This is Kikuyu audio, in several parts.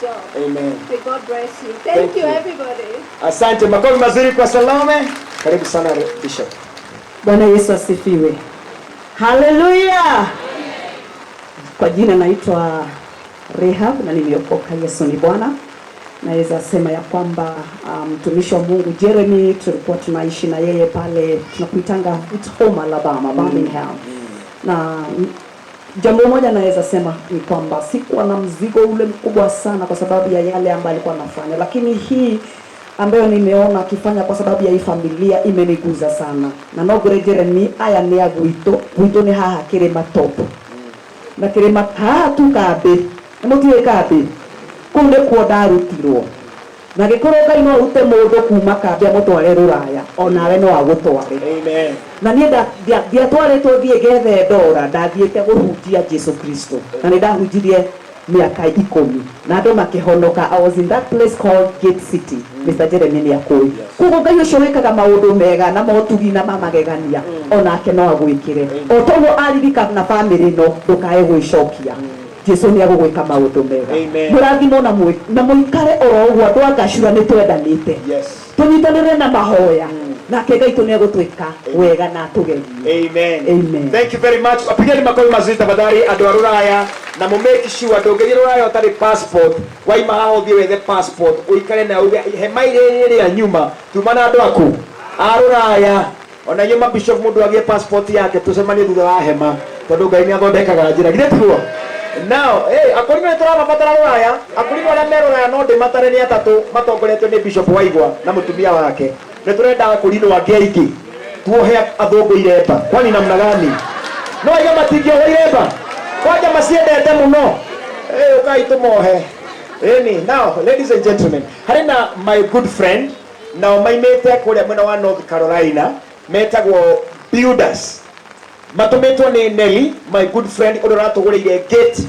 job. Amen. May God bless you. Thank Thank you, you. everybody. Asante, makofi mazuri kwa Salome. Karibu sana, Bishop. Bwana Yesu asifiwe. Haleluya. Kwa jina naitwa Rehab na nimeokoka. Yesu ni Bwana. Naweza sema ya kwamba mtumishi wa Mungu Jeremy tulikuwa tunaishi na yeye pale tunakuitanga, it's home, Alabama, Birmingham. Na jambo moja naweza sema ni kwamba sikuwa na mzigo ule mkubwa sana kwa sababu ya yale ambayo alikuwa anafanya, lakini hii ambayo nimeona akifanya kwa sababu ya hii familia imeniguza sana. Na no ngwĩre Jeremy, aya nĩ a gwitũ. Gwitũ nĩ haha Kĩrĩma Top na kĩrĩma haha tu kambĩ nĩ mũtiũĩ kambĩ kũu nĩkuo ndarutirwo. Na gĩkorwo Ngai no arute mũndũ kuma kambĩ amũtware rũraya, onawe no agũtware. Amen. Na niĩ ndiatwarĩtwo thiĩ ngethe ndora, ndathiĩte kũhunjia Jesu Kristo, na nĩ ndahunjirie mĩaka 10 na andũ makĩhonoka. I was in that place called Gate City. Mr. Jeremy nĩ akũĩ. Koguo Ngai ũcio wĩkaga maũndũ mega na motugi na mamagegania, onake no agwĩkĩre o toguo aririkana bamĩrĩ ĩno. Ndũkae gwĩcokia, Jesu nĩ agũgwĩka maũndũ mega. Amen. Mũrathimwo na mũikare oro ũguo. Andũ a Ngacura, nĩ twendanĩte. Tũnyitanĩre na mahoya, nake Ngai tũ nĩ egũtwĩka wega na atũgerie. Amen. Amen. Thank you very much. Wapigeni makofi mazuri tafadhali, andũ a rũraya, na mũ make sure ndũngĩthiĩ rũraya ũtarĩ passport. Waima haha ũthiĩ wethe passport, ũikare na uge hema irĩ nyuma tuma na andũ aku a rũraya. Ona inyuĩ mabishop, mũndũ agĩe passport yake, tũcemanie thutha wa hema, tondũ Ngai nĩ athondekaga njĩra, githĩ tiguo? Now, hey, akorino nĩ tũramabatara rũraya. Akorino arĩa me rũraya no ndĩmatare nĩ atatũ, matongoretio nĩ Bishop Waigwa na mũtumia wake. Nĩ tũrenda akorino angĩ aingĩ tuohe athũngũ iremba. Kwani namna gani? No aiga matingĩohwo iremba kwanja maciendete mũno. Hey, ũkai tũmohe. Ĩni, now, ladies and gentlemen, harĩ na my good friend, nao maimĩte kũrĩa mwena wa North Carolina, metagwo Builders, matũmĩtwo nĩ Nelly, my good friend, ũrĩa ũratũgũrĩire gate.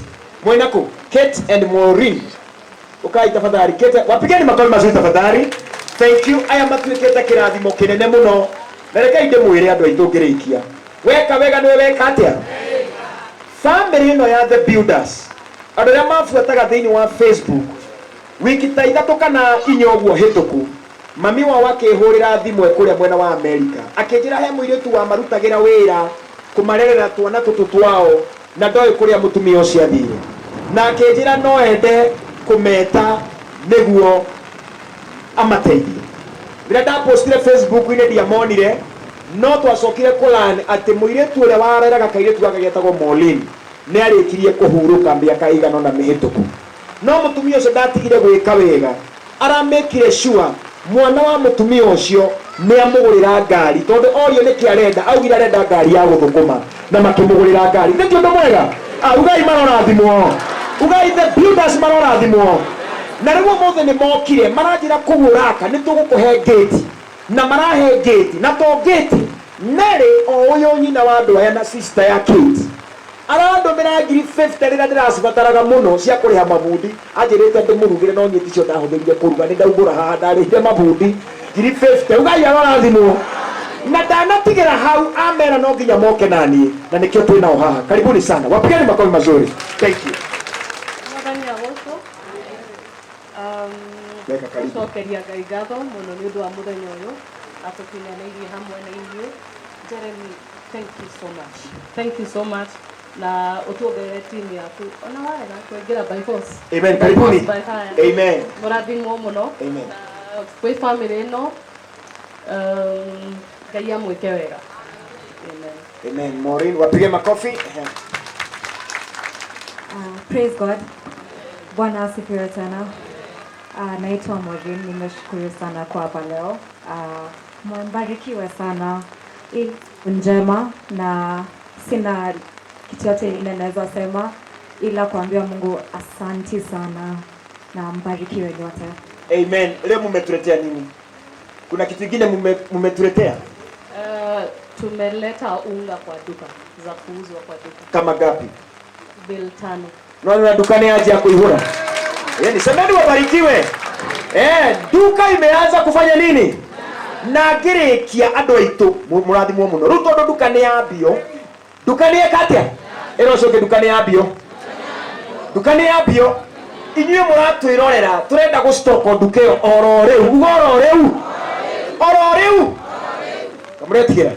Mwena kũ Kate and Maureen, ukai tafadhali. Kate, wapigeni makofi mazuri tafadhali. Thank you. Aya matuĩkĩte kĩrathimo kĩnene mũno, na rekei ndĩmwĩre, andũ aitũ, ngĩrĩkia, weka wega nĩwe weka atĩa. Family ĩno ya The Builders, andũ arĩa mabuataga thĩinĩ wa Facebook, wiki ta 3 kana 4 ũguo hĩtũku, mami wao akĩhũrĩra thimũ e kũrĩa mwena wa America, akĩnjĩra he mũirĩtu wa marutagĩra wĩra kũmarerera twana tũtũ twao, na ndoĩ kũrĩa mũtumia ũcio athire, na akĩnjĩra no ende kũmeta nĩguo amateithie. Rĩrĩa ndapostire Facebook-inĩ, ndiamonire, no twacokire kũlan atĩ mũirĩtu ũrĩa wareraga kairĩtu gaka getagwo Maureen nĩ arĩkirie kũhurũka mĩaka ĩigana ũna mĩhĩtũku, no mũtumia ũcio ndatigire gwĩka wega. Aramĩkire sure mwana wa mũtumia ũcio nĩ amũgũrĩra ngari, tondũ orio nĩkĩ arenda, augire arenda ngari ya gũthũkũma, na makĩmũgũrĩra ngari. Nĩ ti ũndũ mwega? Ah, ugai marorathimwo, ugai The Builders marorathimwo. Na rĩu ũmũthĩ nĩ mokire maranjĩra kũu ũraka nĩ tũgũkũhe ngĩti, na marahe ngĩti, na to ngĩti. Mary o ũyũ nyina wa andũ aya na sister ya Kate arandũmĩra ngiri 50 rĩrĩa ndĩracibataraga mũno cia kũrĩha mabundi. Anjĩrĩte ndĩmũrugĩre, no niĩ ticio ndahũthĩrire kũruga, nĩ ndaugũra haha ndarĩhire mabundi ngiri 50. Ugai arorathimwo. Na ndanatigĩra hau, amera no nginya moke naniĩ, na nĩkĩo twĩ nao haha. Karibuni sana, wapigeni makofi mazuri. Thank you. Mwathani agocwo. Weka karibu. Gũcokeria Ngai ngatho mũno nĩ ũndũ wa mũthenya ũyũ atũkinyanĩirie hamwe na inyuĩ. Jeremy, thank you so much, thank you so much, na ũtuongerere team yaku ona warega kũingĩra by force. Amen. By Karibuni. force, by fire. Amen. Mũrathimwo mũno. Amen. Na kwĩ family ĩno, Ngai amwĩke wega. Amen. Amen. Maureen, wapige makofi. Praise God. Bwana asifiwe tena. Naitwa Maureen, nimeshukuru sana kwa hapa leo. Mbarikiwe sana. Ili njema, na sina kitu yote ile naweza sema ila kuambia Mungu asanti sana na mbarikiwe nyote. Amen. Leo mumetuletea nini? Kuna kitu kingine mumetuletea? Tumeleta unga kwa duka za kuuzwa kwa duka. Kama gapi? Bale 5. Naona dukani aje ya kuihura. Yani semeni wabarikiwe. Eh, duka imeanza kufanya nini? Na ngĩrĩkia, andũ aitũ, mũrathimwo mũno. Rĩu tondũ nduka nĩ yambio, nduka nĩ ĩka atĩa? Ĩra ũcio ũngĩ, nduka nĩ yambio, nduka nĩ yambio. Inyuĩ mũratwĩrorera tũrenda gũcitoko nduka ĩyo oro rĩu. Uga oro rĩu. Oro rĩu. Kamũretigĩra.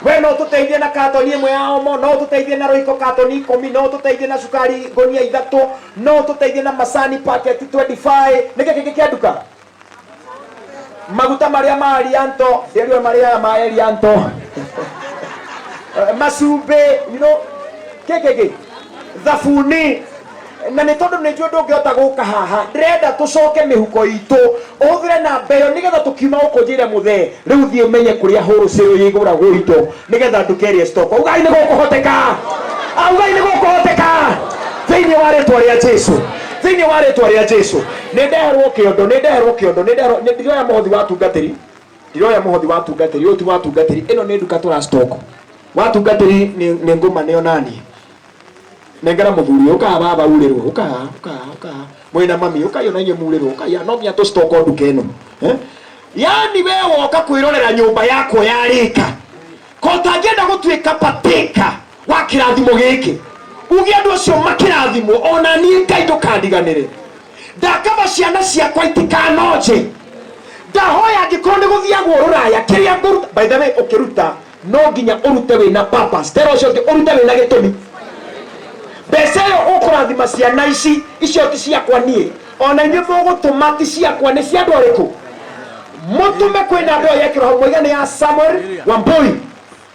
We no tũteithie na katoni ĩmwe ya omo, no tũteithie na roiko katoni 10, no tũteithie na cukari ngũnia 3, no tũteithie na macani packet 25. Nĩkĩ kĩngĩ kĩa nduka? Maguta marĩa ma Elianto, ndĩrĩo marĩa ma Elianto. Macumbĩ, you know, kĩ kĩngĩ? Thabuni. Na nĩ tondũ nĩ njũĩ ndũngĩhota gũka haha, ndĩrenda tũcoke mĩhuko itũ, ũhũthĩre namba ĩyo nĩgetha tũkiuma gũkũ njĩre mũthee, rĩu thiĩ ũmenye kũrĩa wholesale ĩgũragwo indo nĩgetha nduka ĩrĩa stock. Ugai nĩ gũkũhoteka. Ugai nĩ gũkũhoteka. Thĩinĩ wa rĩtwa rĩa Jesu. Thĩinĩ wa rĩtwa rĩa Jesu. Nĩ ndeherwo kĩondo, nĩ ndeherwo kĩondo, nĩ ndeherwo, nĩ ndiroya mũhothi wa tungatĩri. Ndiroya mũhothi wa tungatĩri, ũyũ ti wa tungatĩri. Ĩno nĩ nduka tũra stock. Wa tungatĩri nĩ ngũma nĩo nani. Nengera mũthuri ũyũ, ũkaha baba urĩrwo, ũkaha, ũkaha, ũkaha. Mwĩna mami, ũkai ona inyuĩ murĩrwo, ũkai, no nginya tũ stock nduka ĩno. Yaani we woka kwĩrorera nyũmba yakwa yarĩka. Ko ũtangĩenda gũtuĩka patĩka wa kĩrathimo gĩkĩ. Uge andũ acio makĩrathimwo, ona niĩ Ngai ndũkandiganĩre. Ndakaba ciana ciakwa itikanonje. Ndahoya angĩkorwo nĩ gũthiagwo rũraya, kĩrĩa ngũruta, by the way, ũkĩruta no nginya ũrute wĩna purpose. Tera ũcio ũngĩ, ũrute wĩna gĩtũmi. Mbeca ĩyo ũkũrathima ciana ici, icio ti ciakwa niĩ. Ona inyuĩ mũgũtũma ti ciakwa, nĩ cia andũ arĩkũ? Mũtũme kwĩna andũ aya yekĩrwo hau, mwaiga nĩ ya Samuel Wambui.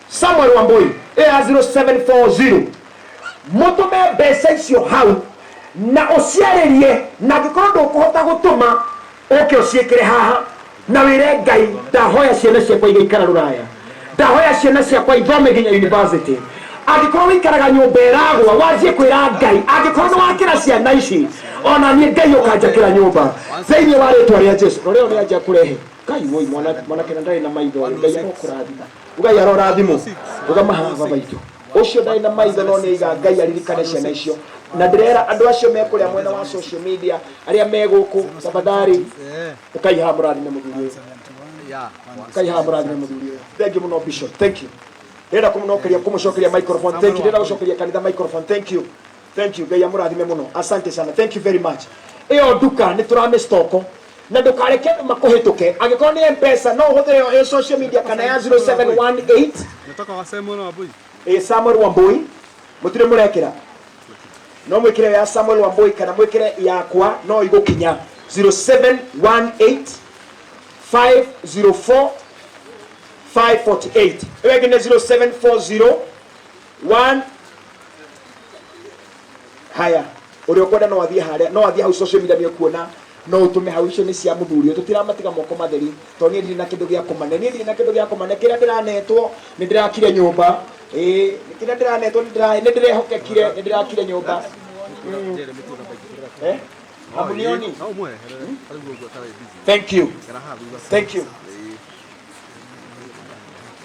Samuel Wambui, ĩyo ya 0740. Mũtũme mbeca icio hau na ũciarĩrie, na angĩkorwo ndũkũhota gũtũma, ũke ũciĩkĩre haha na wĩre Ngai, ndahoya ciana ciakwa igaikara rũraya, ndahoya ciana ciakwa ithome nginya university. Angĩkorwo wĩikaraga nyũmba ĩragwa, wanjie kwĩra Ngai, angĩkorwo nĩ wakĩra ciana ici, ona niĩ Ngai ũkanjakĩra nyũmba thĩinĩ wa rĩtwa rĩa Jesu. Rora ĩyo nĩ anjia kũrehe. Ngai woi, mwanake na ndarĩ na maitho ũyũ, Ngai arokũrathima. Ngai arorathimwo. Rũgama haha baba itũ. Ũcio ndarĩ na maitho no nĩ aiga Ngai aririkane ciana icio. Na ndĩrera andũ acio me kũrĩa mwena wa social media, arĩa me gũkũ, tafadhali ũkai haha mũrathime mũthuri ũyũ. Ũkai haha mũrathime mũthuri ũyũ. Thank you mũno Bishop, thank you. Ndĩrenda kũmũcokeria, kũmũcokeria microphone, thank you. Ndĩrenda gũcokeria kanitha microphone, thank you. Thank you. Ngai amũrathime mũno. Asante sana. Thank you very much. Ĩyo nduka nĩ tũramĩstoko. Na ndũkareke andũ makũhĩtũke. Angĩkorwo nĩ M-Pesa no ũhũthĩre ĩyo social media kana ya 0718. Natoka wa Samuel Wambui. Samuel Wambui. Mũtirĩ mũrekĩra. No mwĩkĩre ya Samuel Wambui kana mwĩkĩre yakwa no igũkinya 0718 504 548. Ĩyo ĩngĩ nĩ 0740 1. Haya, ũrĩa ũkwenda no athiĩ harĩa, no athiĩ hau social media nĩ ũkuona, no ũtũme hau. Icio nĩ cia mũthuri ũyũ, tũtiramatiga moko matheri, tondũ niĩ ndirĩ na kĩndũ gĩa kũmane, niĩ ndirĩ na kĩndũ gĩa kũmane. Kĩrĩa ndĩranetwo nĩ ndĩrakire nyũmba, ĩĩ, kĩrĩa ndĩranetwo nĩ ndĩrehokekire, nĩ ndĩrakire nyũmba. Hamunioni? Thank you. Thank you.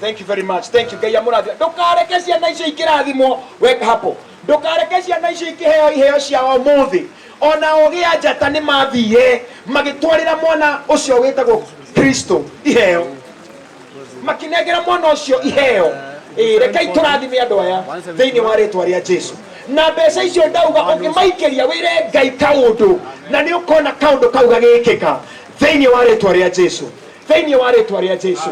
Thank you very much. Thank you. Ngai amũrathime. Ndũkareke ciana icio ikĩrathimwo. Weka hapo. Ndũkareke ciana icio ikĩheo iheo cia ũmũthĩ. Ona ogĩ a njata nĩ mathiire magĩtwarĩra mwana ũcio wĩtagwo Kristo iheo. Makĩnengera mwana ũcio iheo. Ĩĩ, rekei tũrathime andũ aya thĩinĩ wa rĩtwa rĩa Jesu. Na mbeca icio ndauga ũngĩmaikĩria wĩre Ngai kaũndũ, na nĩ ũkona kaũndũ kau gagĩkĩka thĩinĩ wa rĩtwa rĩa Jesu. Thĩinĩ wa rĩtwa rĩa Jesu.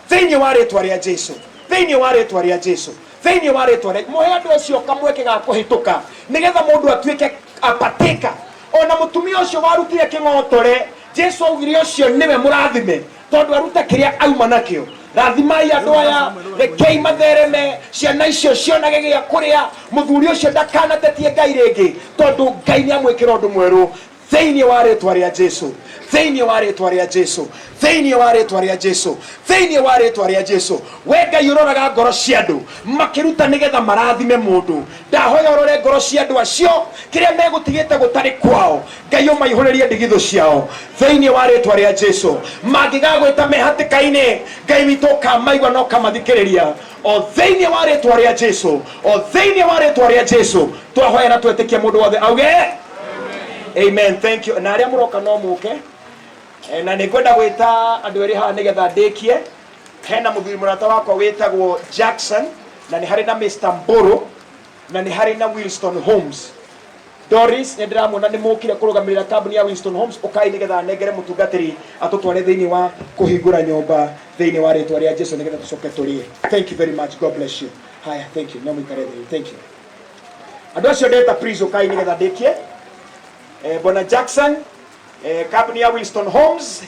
Thĩinĩ wa rĩtwa rĩa Jesu. Thĩinĩ wa rĩtwa rĩa Jesu. Thĩinĩ wa rĩtwa rĩa mũhe andũ acio kamweke ga kũhĩtũka nĩgetha mũndũ atuĩke apatĩka. Ona mũtumia ũcio warutire kĩng'otore, Jesu augire ũcio nĩwe mũrathime tondũ aruta kĩrĩa auma nakĩo. Rathimai andũ aya, rekei mathereme, ciana icio cionage gĩa kũrĩa, mũthuri ũcio ndakanatetie Ngai rĩngĩ tondũ Ngai nĩ amwĩkĩra ũndũ mwerũ. Thĩinĩ wa rĩtwa rĩa Jesu, thĩinĩ wa rĩtwa rĩa Jesu, thĩinĩ wa rĩtwa rĩa Jesu, thĩinĩ wa rĩtwa rĩa Jesu. We Ngai ũroraga ngoro cia andũ makĩruta nĩgetha marathime mũndũ, ndahoya ũrore ngoro cia andũ acio kĩrĩa megũtigĩte gũtarĩ kwao. Ngai ũmaihũrĩrie ndigithũ ciao thĩinĩ wa rĩtwa rĩa Jesu. Mangĩgagwĩta me hatĩka-inĩ, Ngai witũ ũkamaigua na ũkamathikĩrĩria o thĩinĩ wa rĩtwa rĩa Jesu, o thĩinĩ wa rĩtwa rĩa Jesu. Twahoya na twetĩkia mũndũ wothe auge amen. Thank you. Na arĩa mũroka no mũke. Na nĩ ngwenda gwĩta andũ erĩ haha nĩgetha ndĩkie. Hena mũthuri mũrata wakwa wĩtagwo Jackson, na nĩ harĩ na Mr. Mburu. Na nĩ harĩ na Wilston Homes. Doris nĩ ndĩramuona nĩ mũkire kũrũgamĩrĩra kambuni ya Winston Homes. Ũkai nĩgetha nengere mũtungatĩri atũtware thĩinĩ wa kũhingũra nyũmba thĩinĩ wa rĩtwa rĩa Jesu, nĩgetha tũcoke tũrĩe. Thank you very much. God bless you. Haya, thank you. No mũikare thĩ. Thank you. Andũ acio ndeta, please ũkai nĩgetha ndĩkie. Bwana Jackson, kambuni ya Winston Homes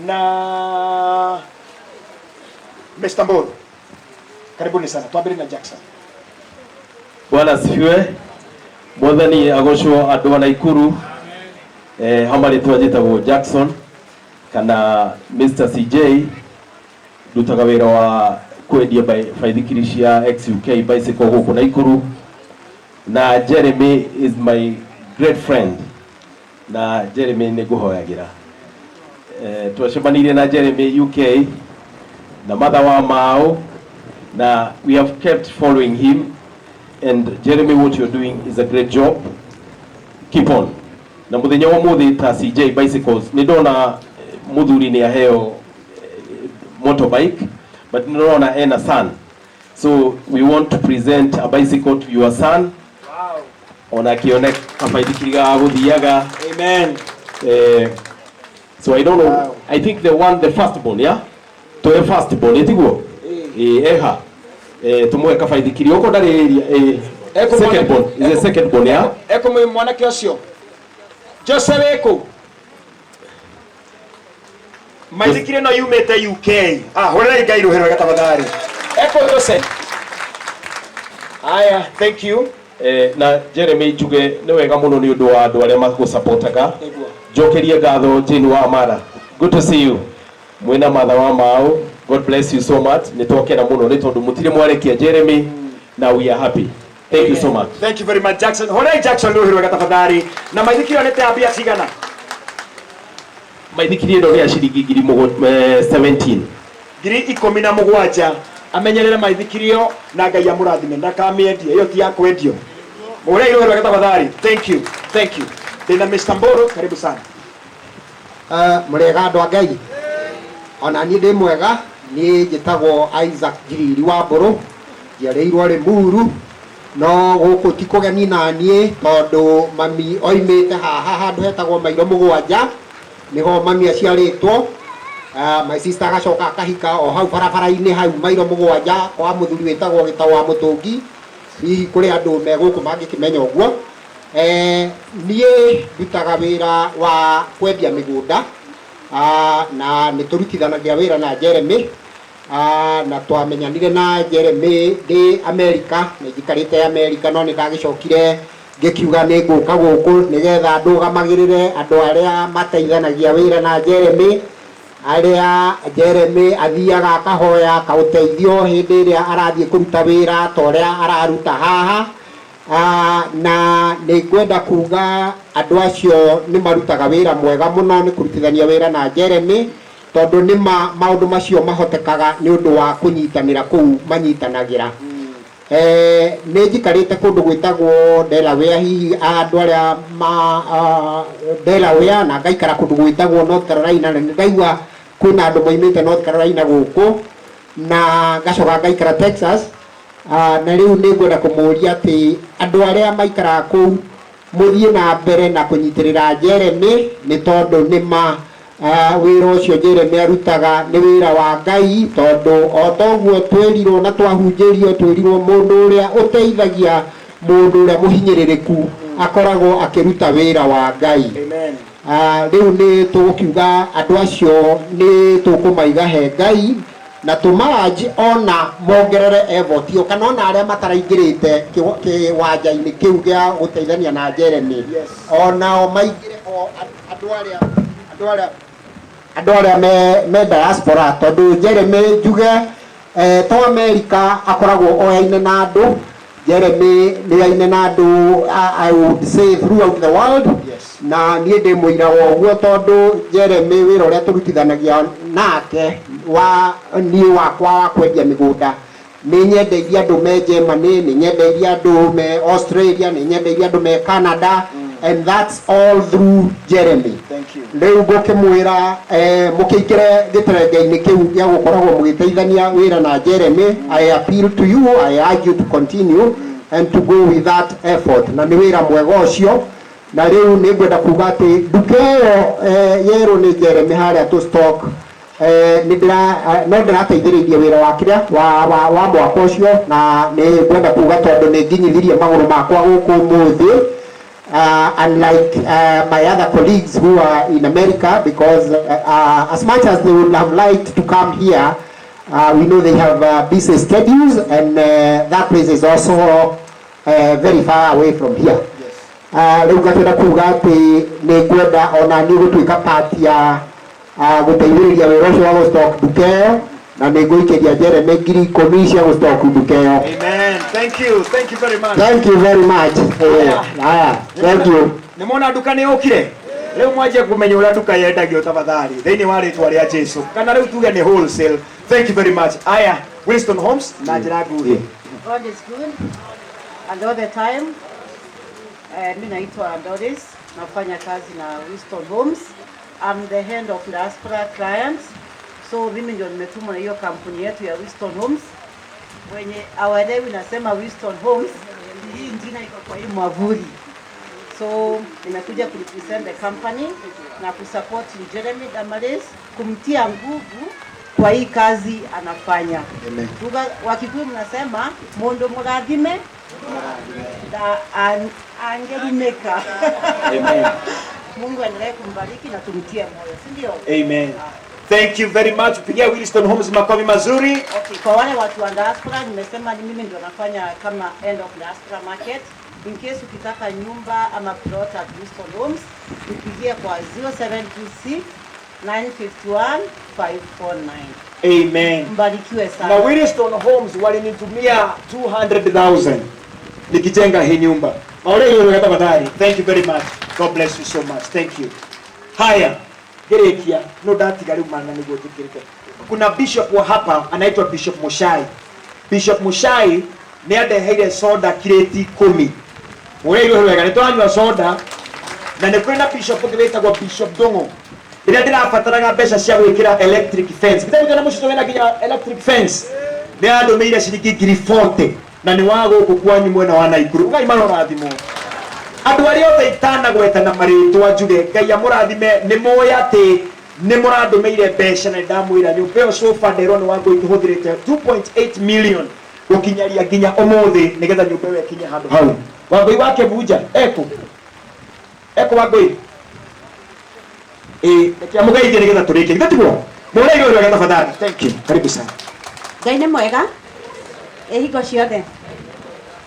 na Mr. Mburu, karibuni sana. Twambĩrĩrie na Jackson. Bwana asifiwe. Mwathani agocwo. Andũ a Naikuru, hama rĩtwa njĩtagwo Jackson kana Mr. CJ. Ndutaga wĩra wa kwendia baithikiri cia XUK bicycle gũkũ Naikuru, na Jeremy is my great friend, na Jeremy nĩ ngũhoyagĩra. Twacemanirie na Jeremy UK na Mother wa Mao, na we have kept following him. And Jeremy, what you're doing is a great job. Keep on. Na muthenya wa muthi ta CJ Bicycles nĩ ndona muthuri nĩ aheo motorbike, but nĩ ndona ena son, so we want to present a bicycle to your son. Ona akione kabaithikiri ga gũthiaga. Amen. So I don't know. Wow. I think the one, the first born, yeah, to the first born etiguo eha tumuhe kabaithikiri oko ndarĩ area. Eko. Second born is the second born, yeah. Eko mwe mwanake ũcio Jose wĩkũ? Maithikiri ĩno yumĩte UK. Ah, hũrĩrai Ngai rũhĩ rwega tafadhali. Eko Jose? Aya, thank you. Na Jeremy, njuge nĩ wega mũno nĩ ũndũ wa andũ arĩa magũsupportaga. Nĩguo. Njokerie ngatho Jane wa Amara, good to see you. Mwĩna Matha wa Mao, God bless you so much. Nĩ twakena mũno nĩ tondũ mũtirĩ mwarekia Jeremy, na we are happy. Thank you so much. Thank you very much, Jackson. Hũrĩrai Jackson rũhĩ rwega tafadhali. Na maithikiri ĩyo nĩ ta mbia cigana? Maithikiri ĩno nĩ ya ciringi ngiri 17. 17,000. Amenyerere maithikiri ĩyo na Ngai amũrathime. Ndakamĩendie, ĩyo ti ya kwendio. Mũhũrĩrai rũhĩ rwega tafadhali. Thank you, thank you. Ndĩna Mr. Mburu, karibu sana. Mũrĩega andũ a Ngai? Ona niĩ ndĩ mwega. Niĩ njĩtagwo Isaac Njiriri wa Mbũrũ, njiarĩirwo Rĩmuru, no gũkũ ti kũgeni na niĩ tondũ mami oimĩte haha handũ hetagwo Mairo Mũgwanja, nĩho mami aciarĩtwo. My sister agacoka akahika o hau barabara-inĩ hau Mairo Mũgwanja kwa mũthuri wĩtagwo Gĩtau wa Mũtũngi. Hihi kũrĩ andũ me gũkũ mangĩkĩmenya ũguo. Niĩ ndutaga wĩra wa kwendia mĩgũnda. Na nĩ tũrutithanagia wĩra na Jeremy. Na twamenyanire na Jeremy ndĩ Amerika. Nĩ njikarĩte Amerika, no nĩ ndagĩcokire ngĩkiuga nĩ ngũka gũkũ nĩgetha ndũgamagĩrĩre andũ arĩa mateithanagia wĩra na Jeremy, arĩa Jeremy athiaga akahoya kaũteithio hĩndĩ ĩrĩa arathiĩ kũruta wĩra ta ũrĩa araruta haha. Na nĩ ngwenda kuga andũ acio nĩ marutaga wĩra mwega mũno nĩ kũrutithania wĩra na Jeremy, tondũ nĩ ma maũndũ macio mahotekaga nĩ ũndũ wa kũnyitanĩra kũu manyitanagĩra. Nĩ njikarĩte kũndũ gwĩtagwo Delaware, hihi andũ arĩa ma Delaware, na ngaikara kũndũ gwĩtagwo North Carolina, na nĩ ndaigua kwĩna andũ moimĩte North Carolina gũkũ, na ngacoka ngaikara Texas. Na rĩu nĩ ngwenda kũmũria atĩ andũ arĩa maikaraga kũu mũthiĩ na mbere na kũnyitĩrĩra Jeremy, nĩ tondũ nĩ ma wĩra ũcio Jeremy arutaga nĩ wĩra wa Ngai, tondũ o toguo twĩrirwo na twahunjĩrio, twĩrirwo mũndũ ũrĩa ũteithagia mũndũ ũrĩa mũhinyĩrĩrĩku akoragwo akĩruta wĩra wa Ngai. Amen. Rĩu nĩ tũgũkiuga andũ acio nĩ tũkũmaiga he Ngai na tũmaranji ona mongerere effort ĩyo, kana ona arĩa mataraingĩrĩte kĩwanja-inĩ kĩu gĩa gũteithania na Jeremy, onao maingĩre, o andũ arĩa me diaspora, tondũ Jeremy njuge to America akoragwo oyaine na andũ. Jeremy nĩ oyaine na andũ, I would say throughout the world. Na niĩ ndĩ mũira wa ũguo, tondũ Jeremy wĩra ũrĩa tũrutithanagia nake wa niĩ wakwa wa kwendia mĩgũnda, nĩ nyendeirie andũ me Germany, nĩ nyendeirie andũ me Australia, nĩ nyendeirie andũ me Canada, and that's all through Jeremy. Thank you. Rĩu ngũkĩmwĩra mũkĩingĩre gĩterenge-inĩ kĩu gĩa gũkoragwo mũgĩteithania wĩra na Jeremy. I appeal to you, I urge you to continue. and to go with that effort. Na nĩ wĩra mwega ũcio. Na rĩu nĩ ngwenda kuga atĩ nduka ĩyo yerwo nĩ Jeremy harĩa tũ stock, nĩ ndĩra no ndĩrateithĩrĩirie wĩra wa kĩrĩa wa mwaka ũcio, na nĩ ngwenda kuga tondũ nĩ nginyithirie magũrũ makwa gũkũ ũmũthĩ, unlike my other colleagues who are in America, because as much as they would have liked to come here, we know they have busy schedules, and that place is also very far away from here. Rĩu ngakĩenda kuga atĩ nĩ ngwenda ona niĩ gũtuĩka part ya gũteithĩrĩria wĩra ũcio wa gũstock nduka ĩyo, na nĩ ngũikĩria Jeremy 10,000 cia gũstock nduka ĩyo. Amen. Thank you. Thank you very much. Thank you very much. Haya, thank you. Nĩ mona nduka nĩ yũkire. Rĩu mwanjie kũmenya ũrĩa nduka yendagio tafadhali thĩinĩ wa rĩtwa rĩa Jesu, kana rĩu tuge nĩ wholesale. Thank you very much. Aya, Winston Homes na njĩra nguhĩ. God is good and all the time. Mi naitwa Doris, nafanya kazi na Winston Homes. I'm the head of diaspora clients. So mimi ndio nimetumwa na hiyo kampuni yetu ya Winston Homes. Wenye hawaelewi nasema Winston Homes, hii jina iko kwa hii mwavuli. So nimekuja kurepresent the company na kusupport Jeremy Damaris, kumtia nguvu kwa hii kazi anafanya. Amen. Lugha Wakikuyu mnasema mundu murathime na angerumeka. Amen. Mungu aendelee kumbariki na tumtie moyo, si ndio? Amen. Thank you very much. Pigia Winston Homes makofi mazuri. Okay, kwa wale watu wa diaspora nimesema ni mimi ndio nafanya kama head of diaspora market. In case ukitaka nyumba ama plot at Winston Homes, nipigie kwa 0726 951 549. Amen. Mbarikiwe sana. Na Winston Homes walinitumia 200,000 nikijenga hii nyumba. Maure hiyo tafadhali. Thank you very much. God bless you so much. Thank you. Haya, ngĩrĩkia no ndatiga rĩu mana nĩguo njĩkĩrĩte. Kuna bishop wa hapa anaitwa Bishop Mushai. Bishop Mushai nĩ andeheire soda kirĩti 10. Mũrĩirwo wega nĩ tũranyua soda, na nĩ kũrĩ na bishop ũngĩ wĩtagwo Bishop Ndung'u. Rĩrĩa ndĩrabataraga mbeca cia gwĩkĩra electric fence, gĩtagwo na mũcito wĩna nginya electric fence, nĩ andũmĩire ciringi 40,000, na nĩ wa gũkũ kwanyu mwena wa Naikuru. Ngai marorathimwo. Andũ arĩa othe itanagweta na marĩtwa njuge Ngai amũrathime, nĩ moĩ atĩ nĩ mũrandũmĩire mbeca, na ndamwĩra nyũmba ĩyo sofa nderwo nĩ Wangũi tũhũthĩrĩte 2.8 million gũkinyaria nginya ũmũthĩ nĩgetha nyũmba ĩyo ĩkinye handũ hau. Wangũi wa Kĩbunja eko eko Wangũi, ĩ reke amũgeithie nĩgetha tũrĩkie, githĩ tiguo? Mũrĩirwo wega tafadhali. Thank you. Karibu sana. Ngai nĩ mwega ĩ hingo ciothe.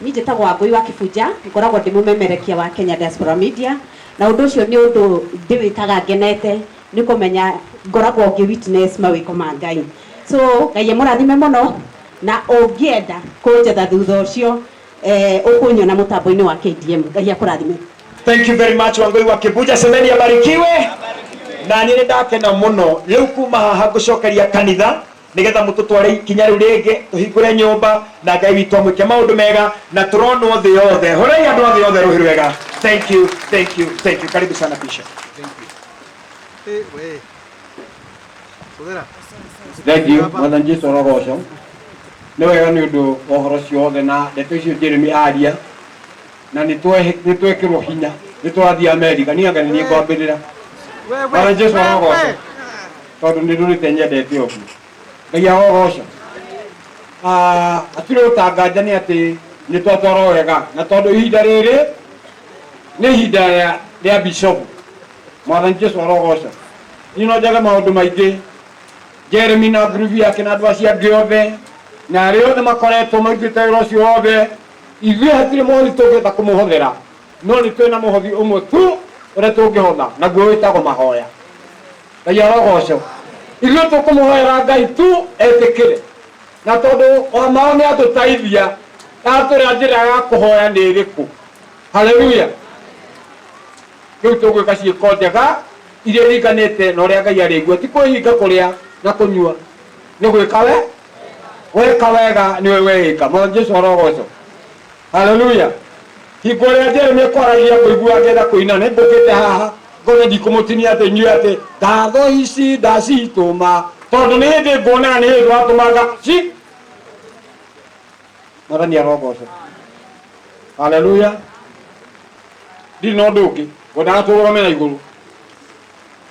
Niĩ njĩtagwo Wangũi wa Kĩbunja, ngoragwo ndĩ mũmemerekia wa Kenya Diaspora Media, na ũndũ ũcio nĩ ũndũ ndĩwĩkaga ngenete nĩ kũmenya ngoragwo ngĩ witness mawĩko ma Ngai. So Ngai amũrathime mũno, na ũngĩenda kũnjetha thutha ũcio, ũkũnyona mũtambo-inĩ wa KDM. Ngai akũrathime. Thank you very much Wangũi wa Kĩbunja, semeni abarikiwe. Na niĩ nĩ ndakena mũno rĩu kuma haha ngũcokeria kanitha nigetha mũtũtware ikinya rĩu rĩngĩ tũhingũre nyũmba, na Ngai witũ amwĩke maũndũ mega na tũronwo thĩ yothe. Hũrai andũ a thĩ yothe rũhĩ rwega. Thank you, thank you, thank you. Karibu sana Bishop. Thank you, Mwathani Jesu arogocwo. Nĩ wega nĩ ũndũ wa ũhoro ũcio wothe na ndeto icio Jeremy aria, na nĩ twekĩrwo hinya, nĩ tũrathiĩ Amerika, niĩ anga nĩ niĩ ngwambĩrĩra. Mwathani Jesu arogocwo, tondũ nĩ ndũrĩte nyendete ũguo. Ngai arogocwo. Hatirĩ ũtanganja nĩ atĩ nĩ twatwarwo wega, na tondũ ihinda rĩrĩ nĩ ihinda rĩa bishop. Mwathani Jesu arogocwo. Niĩ no njage maũndũ maingĩ. Jeremy na group yake na andũ acio angĩ othe na arĩa othe makoretwo marutĩte wĩra ũcio wothe, ithuĩ hatirĩ mũhothi tũngĩhota kũmũhothera, no nĩ twĩna mũhothi ũmwe tu ũrĩa tũngĩhotha, naguo wĩtagwo mahoya. Ngai arogocwo. Ithuĩ tũkũmũhoera Ngai tu etĩkĩre, na tondũ o mao nĩ atũteithia, atwĩra njĩra ya kũhoya nĩ ĩrĩkũ. Haleluya. Rĩu tũgwĩka ciĩko njega iria iringanĩte na ũrĩa Ngai arĩigua, ti kwĩhinga kũrĩa na kũnyua, nĩ gwĩka we weka wega nĩwe weĩka. Mwathani Jesu arogocwo. Haleluya. Hingo ĩrĩa Jeremy ekwaragia ngũigua ngĩenda kũina, nĩ ngũkĩte haha ngone ndikũmũtinia atĩ inyuĩ atĩ ngatho ici ndacitũma, tondũ nĩ hĩndĩ nguonaga nĩ hĩndĩ watũmaga ci. Mwathani arogocwo. Haleluya. Ndirĩ na ũndũ ũngĩ, ngwendaga tũrũgame na igũrũ,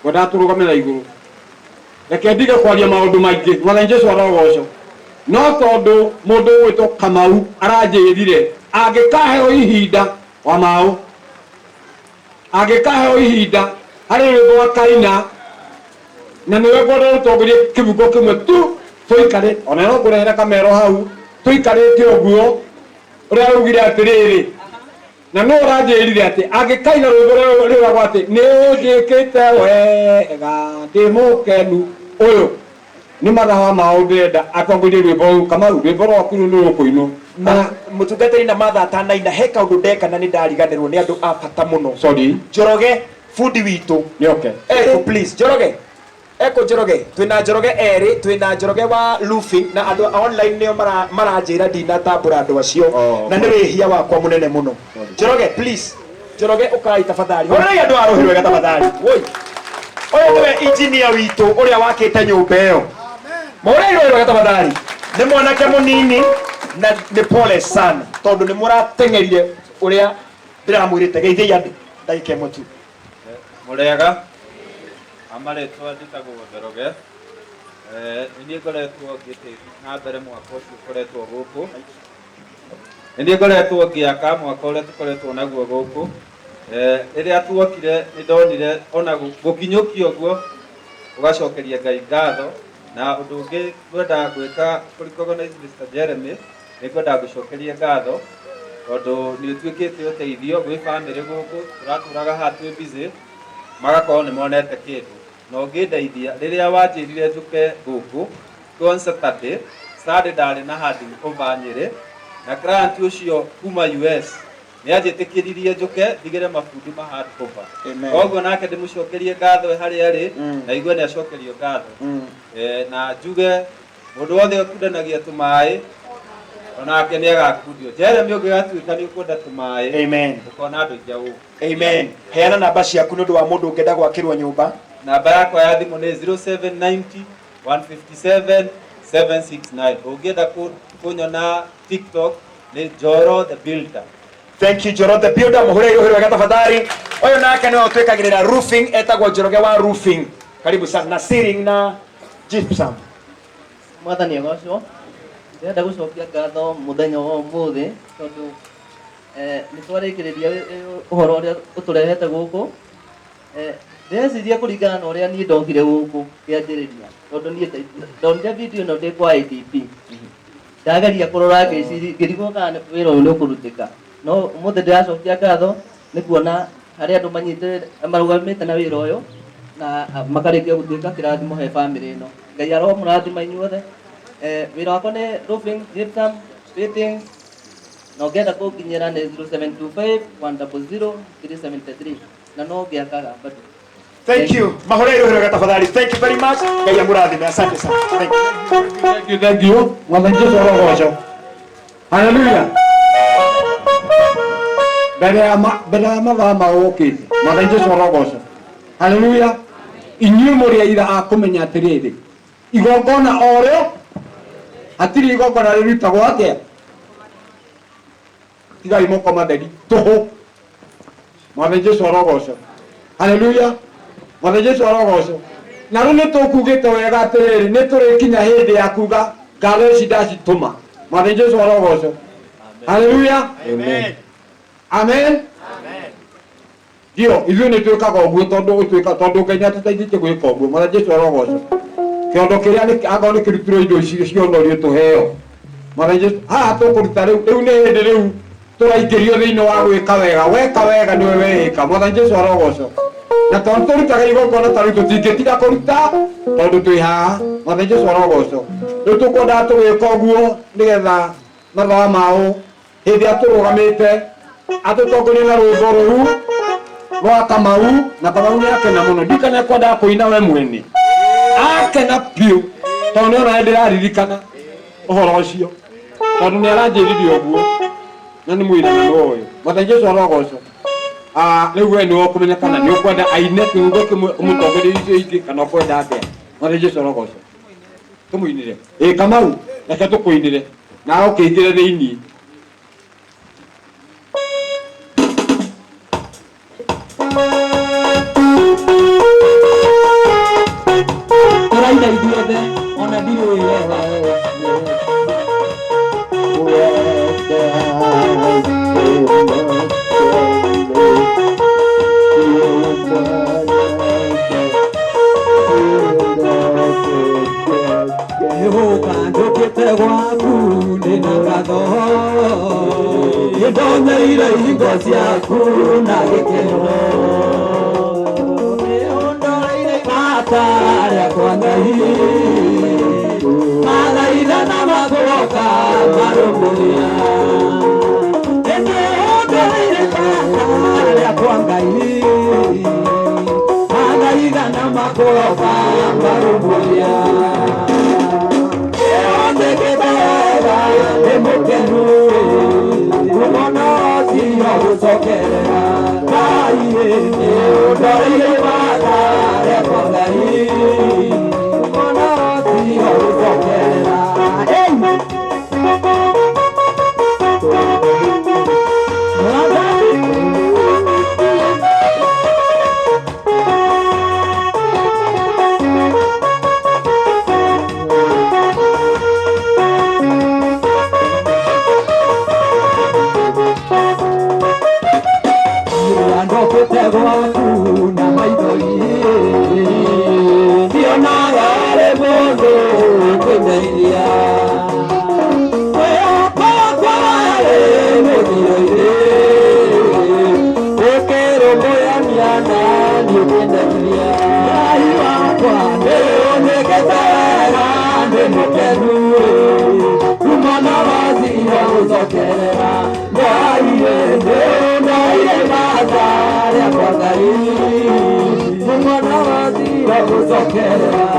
ngwendaga tũrũgame na igũrũ. Reke ndige kwaria maũndũ maingĩ, Mwathani Jesu arogocwo. No tondũ mũndũ ũgwĩtwo Kamau aranjĩrire angĩkaheo ihinda wa maũ, angĩkaheo ihinda harĩ rwĩmbo akaina, na nĩwe ngwenda rũtongorie kĩbungo kĩmwe tu tũikare, ona no ngũrehere kamero hau tũikarĩte ũguo, ũrĩa raugire atĩrĩrĩ, na no ũranjĩrire atĩ angĩkaina rwĩmbo rwĩragwo atĩ nĩ ũnjĩkĩte wega ndĩ mũkenu, ũyũ nĩ mathaa ma ndĩrenda atongorie rwĩmbo rũu. Kamau, rwĩmbo rwaku rũu nĩ rũkũinwo. Na mũtungatĩri na matha atanaina, he kaũndũ ndeka na nĩ ndariganĩrwo nĩ andũ a bata mũno. Sorry. Njoroge bundi witũ. Nĩ okay. Eko please, Njoroge. Eko Njoroge, twĩna Njoroge erĩ, twĩna Njoroge wa roofing na andũ a online nĩo maranjĩra ndinatambũra andũ acio. Na nĩ wĩhia wakwa mũnene mũno. Njoroge please, Njoroge ũkai tafadhali. Horerai andũ a rũhĩ rwega tafadhali. Woi. Ũyũ nĩwe engineer witũ ũrĩa wakĩte nyũmba ĩyo. Mũhũrei rũhĩ rwega tafadhali. Nĩ mwanake mũnini na nĩ pole sana tondũ nĩ mũrateng'erire ũrĩa ndĩramwĩrĩte. Geithiai andũ ndagĩka ĩmwe tu. Mũrĩega, amarĩtwa njĩtagwo Njoroge. Nĩ niĩ ngoretwo ngĩtĩ na mbere mwaka ũcio ũkoretwo gũkũ. Nĩ niĩ ngoretwo ngĩaka mwaka ũrĩa tũkoretwo naguo gũkũ. Rĩrĩa tuokire nĩ ndonire ona gũkinyũkia ũguo ũgacokeria Ngai ngatho. Na ũndũ ũngĩ ngwendaga gwĩka kũ recognize Mr. Jeremy, nĩ ngwendaga gũcokeria ngatho tondũ nĩ ũtuĩkĩte ũteithio gwĩ bamĩrĩ gũkũ, tũratũraga haha twĩ busy, magakorwo nĩ monete kĩndũ. Na ũngĩndeithia, rĩrĩa wanjĩrire njũke gũkũ on Saturday, Sunday ndarĩ na handing over Nyĩrĩ, na client ũcio kuma US nĩ anjĩtĩkĩririe njũke ndigĩre mabundi ma hand over. Amen. Koguo nake ndĩmũcokerie ngatho e harĩa arĩ, na igue nĩ acokerio ngatho. Na njuge mũndũ wothe ũkundanagia tũmaĩ onake nĩ agakundio. Jeremy ũngĩgatuĩka nĩ ũkwenda tũmaĩ, Amen. ũkona andũ aingĩ a gũkũ. Amen. Heana namba ciaku nĩ ũndũ wa mũndũ ũngĩenda gwakĩrwo nyũmba. Namba yakwa ya thimũ nĩ 0790 157 769. Ũngĩenda kũnyona TikTok nĩ Njoro the Builder. Thank you Njoro the Builder, mũhũre rũhĩ rwega tafadhali. Ũyũ nake nĩwe ũtwĩkagĩrĩra roofing, etagwo Njoroge wa roofing. Karibu sana na ceiling na gypsum. Mwathani agocwo. Ndĩrenda gũcokia ngatho mũthenya wa ũmũthĩ tondũ nĩ twarĩkĩrĩria ũhoro ũrĩa ũtũrehete gũkũ. Ndĩreciria kũringana na ũrĩa niĩ ndokire gũkũ kĩanjĩrĩria, tondũ niĩ ndonire video ĩno ndĩ kwa IDP. Ndageria kũrora ngĩciria, ngĩrigwo kana wĩra ũyũ nĩ ũkũrutĩka. No ũmũthĩ ndĩracokia ngatho nĩ kuona harĩ andũ manyitĩrĩire, marũgamĩte na wĩra ũyũ na makarĩkia gũtuĩka kĩrathimo he bamĩrĩ ĩno. Ngai aromũrathima inyuothe. Wĩra wakwa nĩ roofing, gypsum, painting, na ũngĩenda kũnginyĩra nĩ 0725 100 373, na no ngĩakaga bado. Thank you. Mahũrei rũhĩ rwega tafadhali. Thank you very much. Ngai amũrathime. Asante sana. Thank you. Thank you, thank you. Mwathani Jesu arogocwo. Haleluya. Mbere ya mbere ya mathaa ma ũkĩte, Mwathani Jesu arogocwo. Haleluya. Inyuĩ mũrĩ aira a kũmenya atĩrĩrĩ, igongona o rĩo, hatirĩ igongona rĩrutagwo atĩa? Tigai moko matheri tũhũ. Mwathani Jesu arogocwo. Haleluya. Mwathani Jesu arogocwo. Na rĩu nĩ tũkugĩte wega atĩrĩrĩ, nĩ tũrĩkinya hĩndĩ ya kuga ngatho ici ndacitũma. Mwathani Jesu arogocwo. Haleluya. Amen. Amen. Ndio, ithuĩ nĩ twĩkaga ũguo tondũ ũtuĩka tondũ Ngai nĩ atũteithĩtie gwĩka ũguo. Mwathani Jesu arogocwo. Kĩondo kĩrĩa nĩ angorwo nĩ kĩrutirwo indo ici cionorio tũheo. Mwathani Jesu, haha tũkũruta rĩu, rĩu nĩ hĩndĩ rĩu tũraingĩrio thĩinĩ wa gwĩka wega. Weka wega nĩwe weĩka. Mwathani Jesu arogocwo. Na tondũ tũrutaga igongona ta rĩu tũtingĩtiga kũruta tondũ twĩ haha. Mwathani Jesu arogocwo. Rĩu tũkwendaga tũgĩka ũguo nĩgetha mathaa mao hĩndĩ ĩrĩa tũrũgamĩte atũtongorie na rwĩmbo rũu rwa Kamau, na Kamau nĩ akena mũno. Ndikana ekwendaga kũina we mwene, akena biũ tondũ nĩ ona ndĩraririkana ũhoro ũcio tondũ nĩ aranjĩrire ũguo na nĩ mũirana no ũyũ. Mwathani Jesu arogocwo. Rĩu we nĩwe ũkũmenya kana nĩ ũkwenda aine kĩungo kĩmwe ũmũtongorie icio ingĩ kana ũkwenda atĩa. Mwathani Jesu arogocwo. Tũmũinĩre. Ĩ Kamau, reke tũkũinĩre nawe ũkĩingĩre thĩinĩ. Tũraina ithuothe ona ndiũĩ wega. Nĩgũka njũkĩte gwaku ndĩna ngatho, nĩndonyeire ihingo ciaku na gĩkeno, nĩũndoreire imata rĩakwa Ngai, mathaitha na magoka marũmbũiya. Nĩũndoreire imata rĩakwa Ngai, mathaitha na magoka marũmbũiya. Nĩũnjĩkĩte wega, ndĩ mũkenu, mũno ũcio gũcokerera Ngai, nĩũndoreire imata rĩakwa Ngai, mũno ũcio gũcokerera. Hey! Ndokĩte gwaku na maithori, ndionaga arĩ mũndũ ũkũndeithia, mwĩhoko wakwa warĩ mũthiro-inĩ, ũkĩrũmbũyania na niĩ ũkĩndeithia. Ngai wakwa nĩũnjĩkĩte wega, ndĩ mũkenu, rumana wazira gũcokerera Ngai, nĩũndoire imata rĩakwa Ngai, rumana wazira gũcokerera.